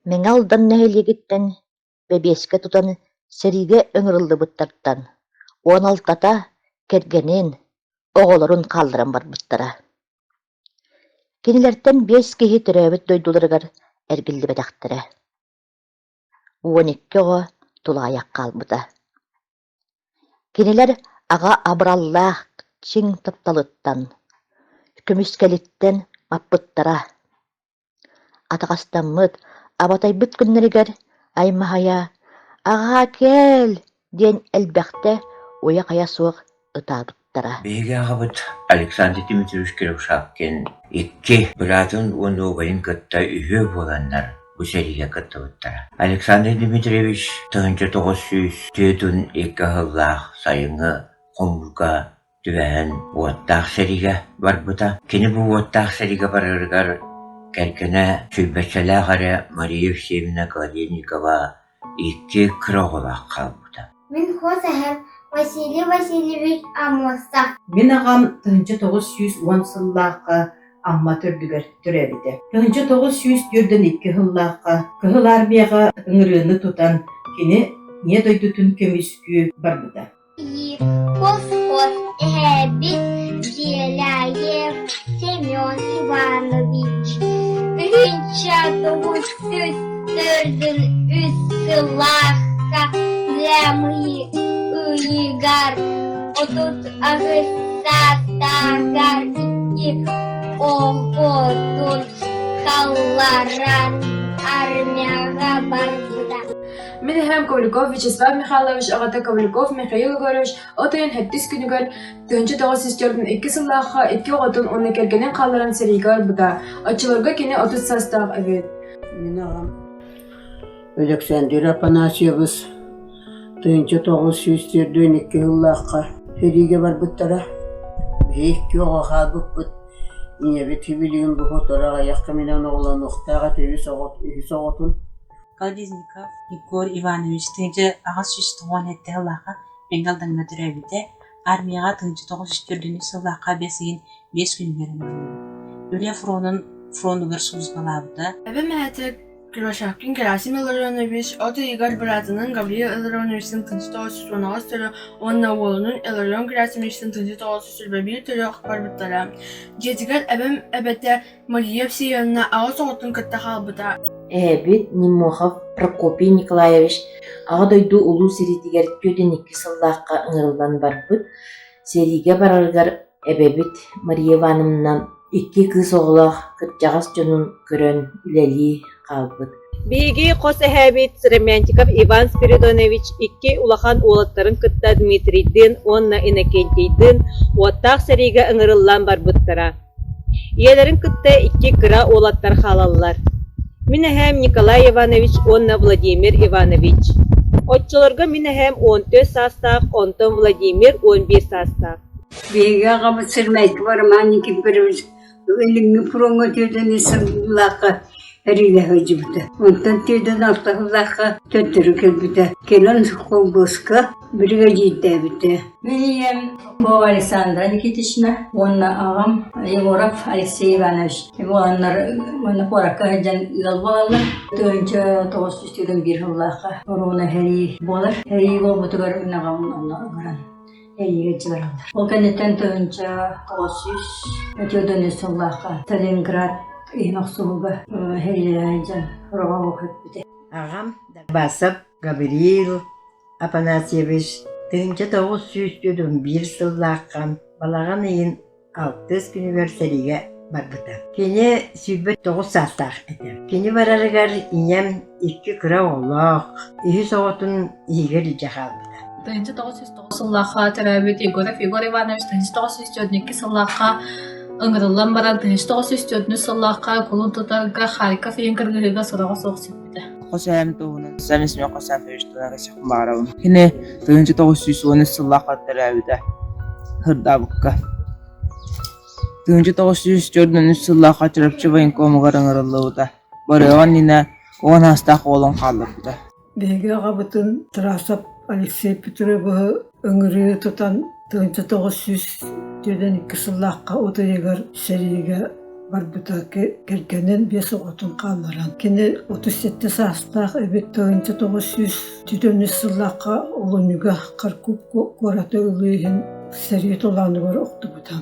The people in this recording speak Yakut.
Мэҥэ Алдан нэһилиэгиттэн бэбиэскэ тутан сэриигэ ыҥырыллыбыттартан 16-та кэргэнин, оҕолорун хаалларан барбыттара. Кинилэртэн биэс киһи төрөөбүт дойдуларыгар эргиллибэтэхтэрэ. 12 оҕо тулаайах хаалбыта. Кинилэр аҕа абыраллаах чиҥ тапталыттан, көмүскэлиттэн маппыттара. Атаҕастаммыт, абатайбыт күннэригэр аймаһайа «Аҕаа, кэл!» диэн элбэхтэ уйа-хайа суох ытаабыттара. Биһиги аҕабыт Александр Дмитриевич Кривошапкин икки быраатын уонна убайын кытта үһүө буоланнар бу сэриигэ кыттыбыттара. Александр Дмитриевич 1942 сыллаах сайыҥҥы хомуурга түбэһэн уоттаах сэриигэ барбыта. Кини бу уоттаах сэриигэ барарыгар кэргэнэ сүүрбэччэлээх эрэ Мария Евсеевна Кладельникова икки кыра оҕолоох хаалбыта. Мин хос эһэм Василий Васильевич Аммосов. Мин аҕам 1910 сыллаахха Амма төрдүгэр төрөөбүтэ. 1942 сыллаахха Кыһыл Армияҕа ыҥырыыны тутан кини Ийэ дойдутун көмүскүү барбыта. Хос-хос эһээбит Беляев Семен Иванович 1943 сыллаахха ыам ыйыгар 38 саастааҕар икки оҕотун хаалларан армияҕа барбыта. Мин эһээм Ковлеков Вячеслав Михайлович аҕата Ковлеков Михаил Егорович от ыйын сэттис күнүгэр 1942 сыллаахха икки оҕотун уонна кэргэнин хаалларан сэриигэ барбыта. Оччолорго кини 30 саастаах эбит. Мин аҕам Александр Афанасьевич 1942 сыллаахха сэриигэ барбыттара. Биһи икки оҕо хаалбыппыт. Ийэбит билигин бу сотору аҕыйах кэминэн оҕолонуохтаах этэ үһүс оҕотун. Колесников Егор Иванович 1897 сыллаахха Мэҥэ Алдаҥҥа төрөөбүтэ, армияҕа 1904 сыллаахха бэс ыйын биэс күнүгэр ыҥырыллыбыт. Үлэ фронун фронугар сулууспалаабыта. Эбэм эһэтэ Кривошапкин Герасим Илларионович от ыйыгар быраатынан Гавриил Илларионовичтыын 1918 төрү уонна уолунуун Илларион Герасимовичтыын 1921 төрү барбыттара. Дьиэтигэр эбэм эбэтэ Мария Евсеевна аҕыс оҕотун кытта хаалбыта. Эһэбит Немохов Прокопий Николаевич Аҕа дойду Улуу сэриитигэр 42 сыллаахха ыҥырыллан барбыт. Сэриигэ барарыгар эбэбит Мария Ивановна икки кыыс оҕолоох кырдьаҕас дьонун көрөн үлэлии хаалбыт. Биһиги хос эһээбит Сыромянчиков Иван Спиридонович икки улахан уолаттарын кытта Дмитрийдыын уонна Иннокентийдыын уоттаах сэриигэ ыҥырыллан барбыттара. Ийэлэрин кытта икки кыра уолаттар хаалаллар. Мин эһээм Николай Иванович уонна Владимир Иванович. Оччолорго мин эһээм 14 саастаах, онтон Владимир 11 саастаах. Биһиги аҕабыт Сырмайкы Роман Никифорович Илиҥҥи фроҥҥа түөдэн сыллаахха эриилэһэ сылдьыбыта. Онтон түөдэн алта сыллаахха төттөрү кэлбитэ. Кэлэн холбуоска биригэдьиирдээбитэ. Мин ийэм Попова Александра Никитична уонна аҕам Егоров Алексей Иванович буоланнар уонна куоракка сылдьан ыал буолаллар. 1991 сыллаахха оруона сэрии буолар. Сэрии буолбутугар мин аҕам онно ыҥыран эриигэ бараллар. Ол кэнниттэн 1993 сыллаахха Сталинград иһин охсуһууга сэриилэһэ сылдьан Роҕоҕу көппүтэ. Аҕам Дарбасов Гавриил Афанасьевич 1941 сыллаахха балаҕан ыйын алтыс күнүгэр сэриигэ барбыта. Кини 29 саастаах этэ. Кини барарыгар ийэм икки кыра оҕолоох, үһүс оҕотун иһигэр илдьэ хаалбыта. 1909 сыллаахха төрөөбүт Егоров Егор Иванович 1942 сыллаахха ыҥырыллан баран 1943 сыллаахха кулун тутарга Харьков иһин кыргыһыыга сураҕа суох сүппүтэ. Хос эһэм туһунан Семен Косафович туһунан Кини 1913 сыллаахха төрөөбүтэ. Сырдаабыкка. 1943 сыллаахха Чурапчы военкомугар ыҥырыллыбыта. Барыаҕын иннинэ уон аастаах уолун хаалларбыта. Биһиги аҕабытын Тарасов Алексей Петровиһы ыҥырыы тутан 1942 сыллаахха от ыйыгар сэриигэ. барбыта кэргэнин биэс оҕотун хаалларан. Кини 37 саастаах эбит 1993 сыллаахха олунньуга Харков куораты ылыы иһин сэрии толоонугар охтубута.